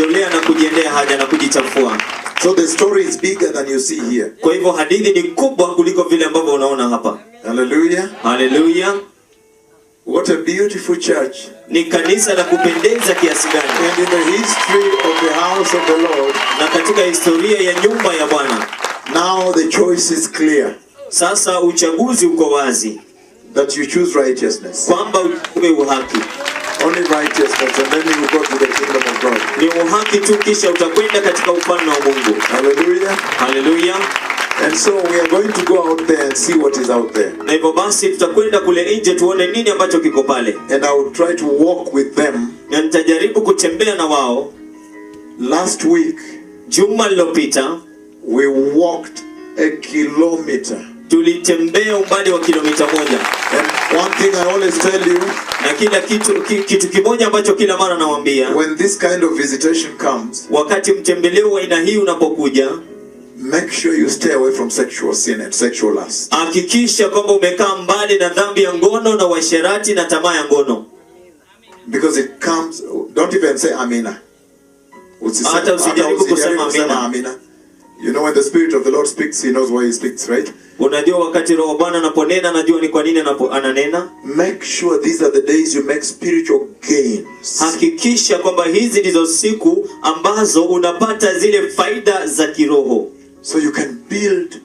kujikojolea na kujiendea haja na kujichafua. So the story is bigger than you see here. Kwa hivyo hadithi ni kubwa kuliko vile ambavyo unaona hapa. Hallelujah. Haleluya! What a beautiful church. Ni kanisa la kupendeza kiasi gani! And in the history of the house of the Lord, Na katika historia ya nyumba ya Bwana, now the choice is clear sasa uchaguzi uko wazi that you choose righteousness. Kwamba uchague uhaki. Only righteousness, and then you will go to the kingdom of God. Ni uhaki tu, kisha utakwenda katika ufalme wa Mungu. Hallelujah. Haleluya! And so we are going to go out there and see what is out there. Na hivyo basi tutakwenda kule nje tuone nini ambacho kiko pale, And I will try to walk with them. Na nitajaribu kutembea na wao. Last week, Juma lililopita we walked a kilometer. Tulitembea umbali wa kilomita 1. And one thing I always tell you, Na kila kitu kitu kimoja ambacho kila mara nawaambia, when this kind of visitation comes, wakati mtembeleo wa aina hii unapokuja, make sure you stay away from sexual sin and sexual lust. Hakikisha kwamba umekaa mbali na dhambi ya ngono na uasherati na tamaa ya ngono. Because it comes, don't even say amina. Hata usijaribu Hata usijaribu kusema kusema amina. You know, when the Spirit of the Lord speaks, He knows why He speaks, right? Unajua wakati Roho Bwana anaponena anajua ni kwa nini ananena. Make sure these are the days you make spiritual gains. Hakikisha kwamba hizi ndizo siku ambazo unapata zile faida za kiroho, So you can build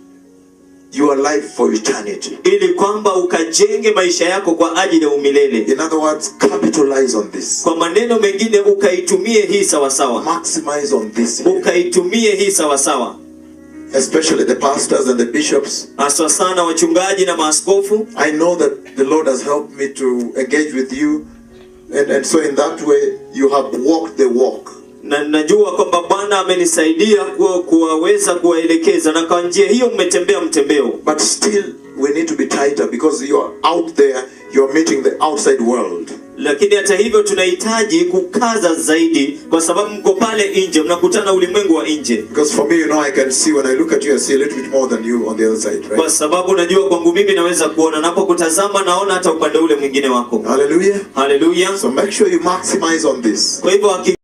your life for eternity. Ili kwamba ukajenge maisha yako kwa ajili ya umilele. In other words, capitalize on this. Kwa maneno mengine, ukaitumie hii sawasawa, Maximize on this here. Ukaitumie hii sawasawa, Especially the pastors and the bishops. Haswa sana wachungaji na maaskofu. I know that the Lord has helped me to engage with you. And so in that way, you have walked the walk. Na najua kwamba Bwana amenisaidia kuwaweza kuwaelekeza, na kwa njia hiyo mmetembea mtembeo. But still, we need to be tighter because you are out there, you're meeting the outside world. Lakini hata hivyo tunahitaji kukaza zaidi, kwa sababu mko pale nje, mnakutana ulimwengu wa nje. Because for me, I can see when I look at you, I see a little bit more than you on the other side, Kwa right? sababu najua kwangu mimi naweza kuona, napokutazama naona hata upande ule mwingine wako. Hallelujah. Haleluya! So make sure you maximize on this. Kwa hivyo.